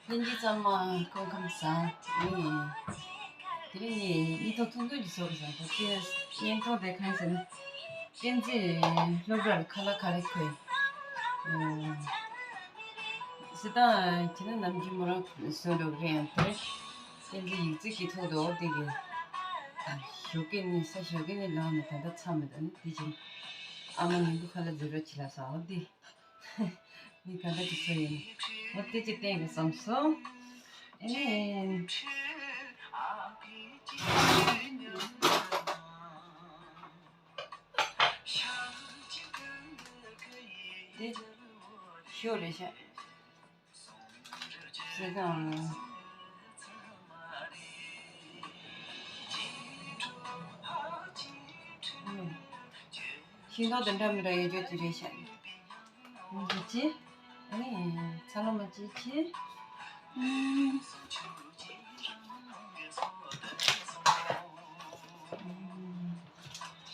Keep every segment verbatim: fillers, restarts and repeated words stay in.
ལྷན་རྒྱས་ཚང་མ་སྐུ་ཁམས་བཟང་། ཨེ། དེ་རིང་ངས་བརྙན་ཐུང་ཐུང་ཐུང་ཅིག་བཟོ་དགོས་བསམ་སོང་། དེ་བརྙན་ཐུང་དེ་གང་ཡིན་ཟེར་ན། བསྟན་འཛིན་སློབ་གྲྭར་ཁ་ལག་ག་རེ་མཁོ་ཡིན། ཨེ། སྲིད་ཏང་ཁྱེད་ནི་ནམ་རྒྱུན་མོ་རང་བཟོ་འགྲོ་གི་རེད། ཡང་དེ་བསྟན་འཛིན་ཡིག་རྩིས་ཀྱི་ཐོག་ཏུ་འོ་དེ་གི་ཞོགས་ཀས་ནི་ས་ཞོགས་ཀས་ནི་ལངས་ནས་ད་ལྟ་མཚམས་མེད། ཨ་ནི་དེ་བཞིན་ཨ་མ་ཉིན་གུང་ཁ་ལག་བཟོ་རོགས་བྱེད་ལབ་ས་འོ་དེ། མི་ག་འདྲ་ཅིག་བཟོ་ཡིན། འོ་དེ་ཅིག་བསྟན་དགོས་བསམ་སོང་། ཨེ། དེ་ཞོ་རེད་ཤག་ཟེར་དང་། ཤིང་ཏོག་དེ་འདྲ་མི་འདྲ་ཡོད་རྒྱུ་ཅིག་རེད་ཤག་འདི་ཅི། ཨེ། ཚ་ལོ་མ་ཅི་ཅི།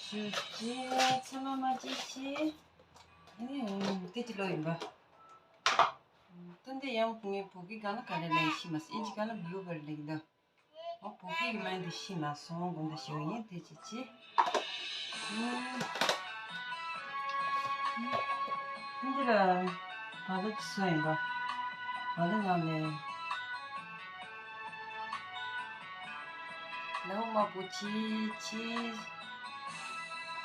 ཞུ་ཅི། ཚ་ལོ་མ་ཅི་ཅི། ཨེ། དེ་ཅི་ལོ་ཡིན་པ། ད་འདི་ཡང་ངས་བོད་སྐད་སྒང་ལ་ག་རེ་ལབ་ཤེས་མ་སོང་། ཨིན་ཇི་སྒང་ལ་blooper ལབ་ཀྱི་འདུག་འོ་བོད་སྐད་ཀྱི་མིང་འདི་ཤེས་མ་སོང་། དགོངས་དག་ཞུ་ཡིན། དེ་ཅི་ཅི། ཨུམ། འདི་ལ་བ་ལི་ཅི་སོ་ཡིན་པ། བ་ལི་ནང་ནས་ལའུ་དམར་པོ་ཅི་ཅི་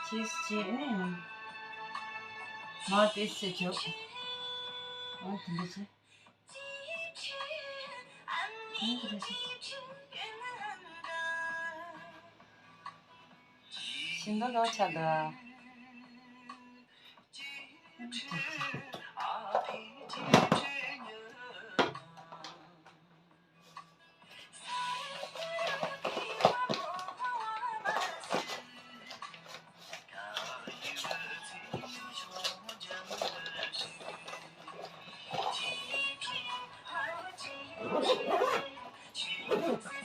ཅི་ཅི་ནི། མ་དེ་སེ་ཅོ། འོ་དེ་འདྲ་ཅི། ཤིང་ཏོག་ལོ་ཆགས་འདུག་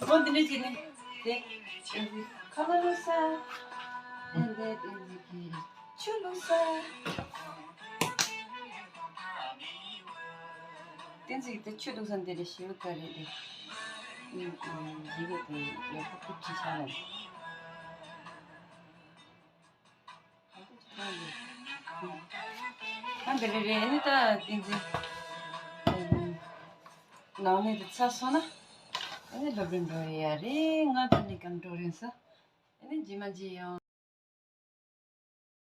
འོ་འདི་འདྲ་བྱས་ནས་དེ་ཁ་ལག་བླུགས་ས། ཨེ་འདི་བསྟན་འཛིན་གྱིས་ཆུ་བླུགས་ས། བསྟན་འཛིན་གྱིས་དེ་ཆུ་བླུགས་ས་འདི་ལ་ཞེ་པོ་དཀའ་རེད་དེ། ཡི་གེ་དེ་ཡག་པོ་ཀུ་ཅི་ཤ་ལ། ཨ་འདི་རེད་རེད། ཨ་ནི་ད་བསྟན་འཛིན་ནང་ནས་དེ་ཚར་སོང་ན་ཨ་ནི་སློབ་གྲྭར་འགྲོ་ཡ་རེད། ང་ད་ནི་གང་འགྲོ་རན་ས། ཨ་ནི་རྗེས་མ་མཇལ་ཡོང་།